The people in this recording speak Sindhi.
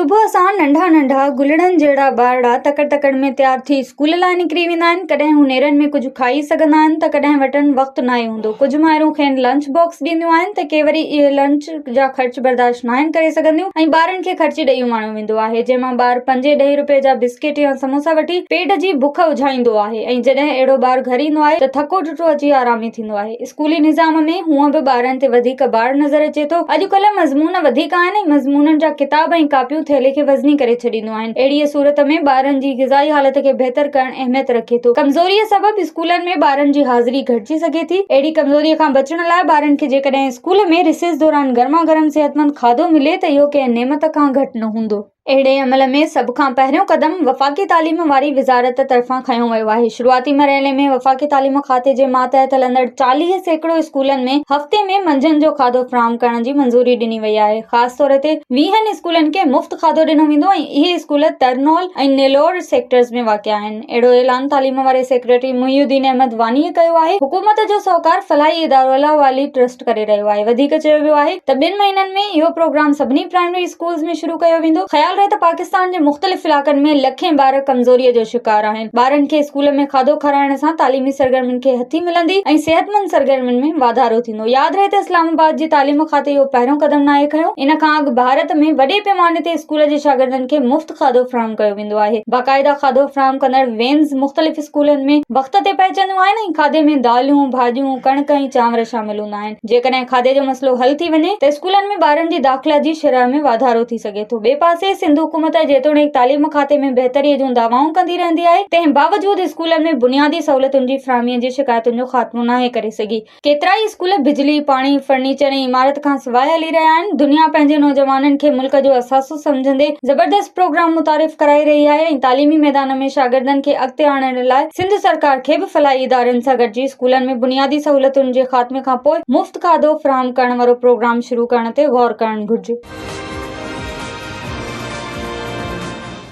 صبح سان ننڍا ننڍا گلڙن جهڙا ٻارڙا تڪڙ تڪڙ ۾ تيار ٿي اسڪول لاء نڪري ويندا آهن. ڪڏهن هو نيرن ۾ ڪجهه کائي سگهندا آهن ته ڪڏهن وٽن وقت ناهي هوندو. ڪجهه مائرون کين لنچ باڪس ڏينديون آهن ته ڪي وري اهي لنچ جا خرچ برداشت ناهن ڪري سگهنديون ۽ ٻارن کي خرچي ڏئي اماڻيو ويندو آهي جنهن مان ٻار پنجين ڏهين روپئي جا بسڪيٽ يا سموسا وٺي پيٽ جي بک اجهائيندو آهي ۽ جڏهن اهڙو ٻار گهر ايندو آهي ته ٿڪو ٽٽو اچي آرامي ٿيندو آهي. اسڪولي نظام ۾ هونء به ٻارن تي وڌيڪ بار نظر اچي ٿو. اڄڪلهه مضمون وڌيڪ آهن ۽ مضمونن جا ڪتاب ۽ ڪاپيون ٿيلهي کي وزني ڪري ڇڏينديون آهن. اهڙيء صورت ۾ ٻارن جي غذائي حالت کي بهتر ڪرڻ اهميت رکي ٿو. ڪمزوريء سبب اسڪولن ۾ ٻارن جي حاضري گهٽجي سگهي ٿي. اهڙي ڪمزوريء کان بچڻ لاء ٻارن کي جيڪڏهن اسڪول ۾ رسيس دوران گرما گرم صحتمند کاڌو ملي ته اهو ڪنهن نعمت کان گهٽ نه هوندو. اهڙي عمل ۾ سڀ کان پهريون قدم وفاقي تعليم واري وزارت طرفان کنيو ويو آهي. شروعاتي مرحلي ۾ وفاقي تعليم کاتي جي ماتحت هلندڙ 40% اسڪولن ۾ هفتي ۾ منجهند جو کاڌو فراهم ڪرڻ جي منظوري ڏني وئي آهي. خاص طور تي ويهن اسڪولن کي مفت کاڌو ڏنو ويندو ۽ اهي اسڪول ترنول ۽ نيلور سيڪٽرز ۾ واقع آهن. اهڙو اعلان تعليم واري سيڪريٽري محي الدين احمد وانيء ڪيو آهي. حڪومت جو سهڪار فلاحي ادارو الله والي ٽرسٽ ڪري رهيو آهي. وڌيڪ چيو ويو آهي ته ٻن مهينن ۾ اهو پروگرام سڀني پرائمري اسڪولز ۾ شروع ڪيو ويندو. خيال رهي ته پاڪستان جي مختلف علائقن ۾ لکين ٻار ڪمزوري جو شڪار آهن. ٻارن کي اسڪول ۾ کاڌو کارائڻ سان تعليمي سرگرمين کي هٿي ملندي ۽ صحتمند سرگرمين ۾ واڌارو ٿيندو. ياد رهي ته اسلام آباد جي تعليم کاتي اهو پهريون قدم ناهي کنيو. ان کان اڳ ڀارت ۾ وڏي پيماني تي اسڪول جي شاگردن کي مفت کاڌو فراهم ڪيو ويندو آهي. باقاعده کاڌو فراهم ڪندڙ وينز مختلف اسڪولن ۾ وقت تي پهچنديون آهن ۽ کاڌي ۾ داليون، ڀاڄيون، ڪڻڪ ۽ چانور شامل هوندا آهن. جيڪڏهن کاڌي جو مسئلو حل ٿي وڃي ته اسڪولن ۾ ٻارن جي داخلا جي شرح ۾ واڌارو ٿي سگهي ٿو. ٻئي پاسي سنڌ حڪومت جيتوڻيڪ تعليم کاتي ۾ بهتري جون دعوائون ڪندي رهندي آهي، تنهن باوجود اسڪولن ۾ بنيادي سهولتن جي فراهمي جي شڪايتن جو خاتمو ناهي ڪري سگهي. ڪيترائي اسڪول بجلي، پاڻي، فرنيچر ۽ عمارت کان سواء هلي رهيا آهن. دنيا پنهنجي نوجوانن کي ملڪ جو اثاثو سمجهندي زبردست پروگرام متعارف ڪرائي رهي آهي ۽ تعليمي ميدان ۾ شاگردن کي اڳتي آڻڻ لاء سنڌ سرڪار کي به فلاحي ادارن سان گڏجي اسڪولن ۾ بنيادي سهولتن جي خاتمي کان پوء مفت کاڌو فراهم ڪرڻ وارو پروگرام شروع ڪرڻ تي غور ڪرڻ گهرجي.